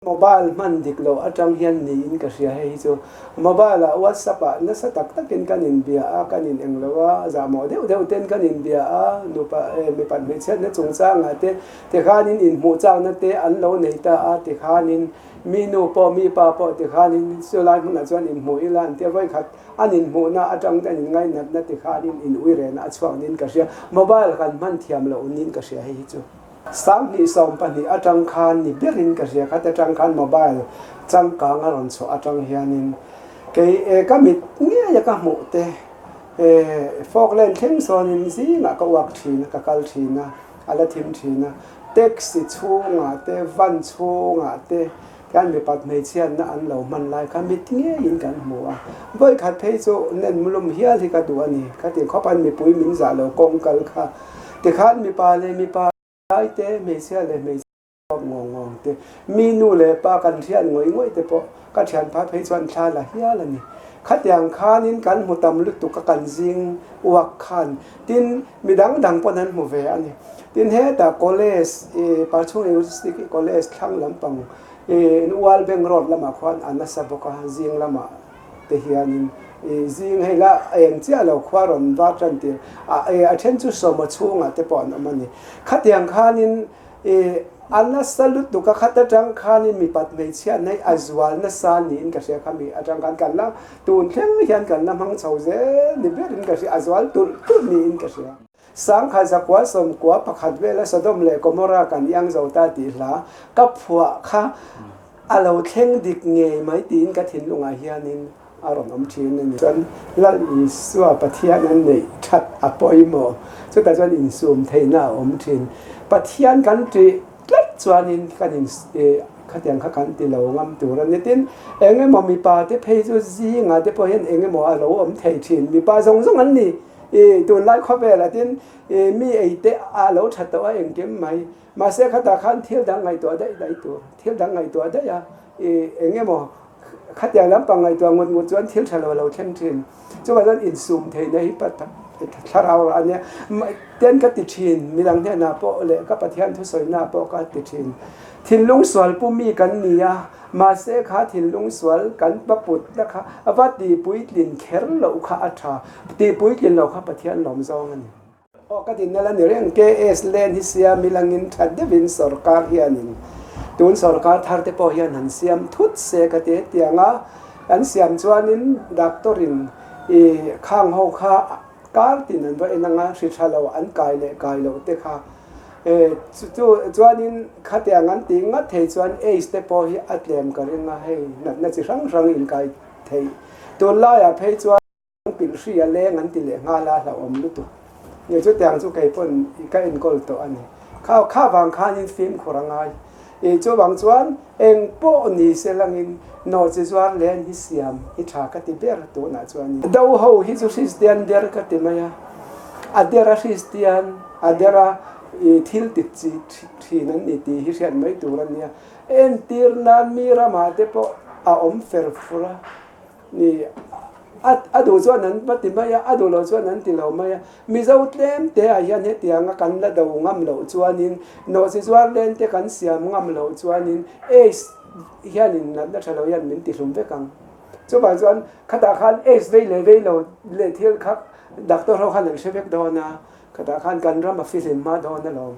Mobile hman dik loh atang hian niin ka hria hei hi chu. Mobile ah WhatsApp ah nasa tak takin kan inbia a, kan in englo a, zahmawh deuh deuh ten kan inbia a, nupa eh mipat hmeichhiatna chungchangah te tikhanin inhmuh chakna te an lo nei ta a, tikhanin mi nu pawh mi pa pawh tikhanin chulai hmunah chuan inhmuh ila an tia vawikhat an inhmuhna atang te an inngainatna tikhanin in uirehna a chhuak niin ka hria. Mobile kan hman thiam loh niin ka hria hei hi chu. 2012 atang khan ni berin ka hria khat atang khan mobile changkang a rawn chhuah atang hianin kei e ka mit ngei a ka hmuh te e Falkland thleng sawnin zingah ka uak thin a ka kal thin a a la thim thin a taxi chhungah te van chhungah te hian mipat hmeichhiatna an lo hman lai kha mit ngeiin kan hmu a vawikhat phei chu nen mulum hial hi ka duh a ni khati khawp an mipui min zah lo kawng kal kha Tikhan mipa leh mipa lai te, hmeichhia leh hmeichhia pawh ngawng ngawng te, mi nu leh pa kan hriat ngawih ngawih te pawh ka thianpa phei chuan thla la hial a ni. Khatiang khanin kan hmu tam lutuk a kan zing uak khan tin mi dang dang pawn an hmu ve a ni. Tin hetah college ih Parchhung University khi college thlang lampang ih Ual Bank Road lamah khuan a nasa bawk a zing lamah. te hianin ih zing hei la eng chiah lo khua rawn va tan tir a eh a then chu sawma chhungah te pawh an awm a ni. Khatiang khanin ih a nasa lutuk a khat atang khanin mipat hmeichhia neih a zual nasa niin ka hria khami atang khan kan la tun thleng hian kan la hmang chho zel ni berin ka hria a zual tulh tulh niin ka hria. Sangkhat zakua sawmkua pakhat vela Sodom leh Gomorrah kan iang zo ta tih hla ka phuah kha a lo thleng dik ngei mai tiin ka thinlungah hianin a rawn awm thin a ni. Chuan Lal Isua Pathian an neih that a pawimawh, chutah chuan insum theihna a awm thin. Pathian kan ṭih tlat chuanin kan in khatiang kha kan ti lo ngam tur a ni. Tin, eng emaw mipa te phei chu zingah te pawh hian eng emaw a lo awm thei thin, mipa zawng zawng an ni. I tunlai khawvelah tin i mi ei te a lo tha tawh a engkim mai. Mahse khatah khan thil dang ngaihtuah daih daih tur, thil dang ngaihtuah daih a, i eng emaw khatiang lampang ngaihtuah ngut ngut chuan thil tha lo a lo thleng thin. Chuvang chuan insum theihna hi thlarau rah a nia. Ten ka ti thin, midang hnenah pawh leh ka Pathian thusawina pawh ka ti thin. Thinlung sual pu mi kan ni a. Mahse kha thinlung sual kan va putna kha a va tihpuitlin kher loh kha a tha, tihpuitlin loh kha Pathian lawm zawng a ni. Aw ka dinna la ni reng, KS Lane hi siam ilangin tha deuhin sorkar hianin tun sorkar thar te pawh hian han siam thut se ka ti hetiang a, an siam chuanin doctor in i khang ho kha kar tin an va en ang a, hri tha lo an kai leh kai loh te kha Chu chuanin khatiang an tih ngat thei chuan aids te pawh hi a tlem ka ring a, hei natna chi hrang hrang inkai theih. Tunlaiah phei chuan pilh hri a leng an ti leh nghal a, hlauhawm lutuk. Nge chutiang chu kei pawn ka enkawl tawh a ni. Kha kha vang khanin fimkhur a ngai. I chuvang chuan eng pawh ni se langin nawhchi zuar len hi siam hi tha ka ti ber tunah chuan. Do ho hi chu Hristian der ka ti mai a, a der a Hristian, a der a i thil ti chi thin an ni tih hi hriat mai tur a nia. Entir nan mi ramah te pawh a awm fer fur a. Ni, a a duh chuan an va ti mai a, a duh loh chuan an ti lo mai a. Mizo tlem te ah hian hetianga kan la do ngam loh chuanin, nawhchi zuar len te kan siam ngam loh chuanin aids hianin natna tha lo hian min ti hlum vek ang. Chuvang chuan khatah khan aids vei leh vei lo leh thil kha doctor ho khan an hre vek dawn a, khatah khan kan ram a fihlim hma dawn alawm.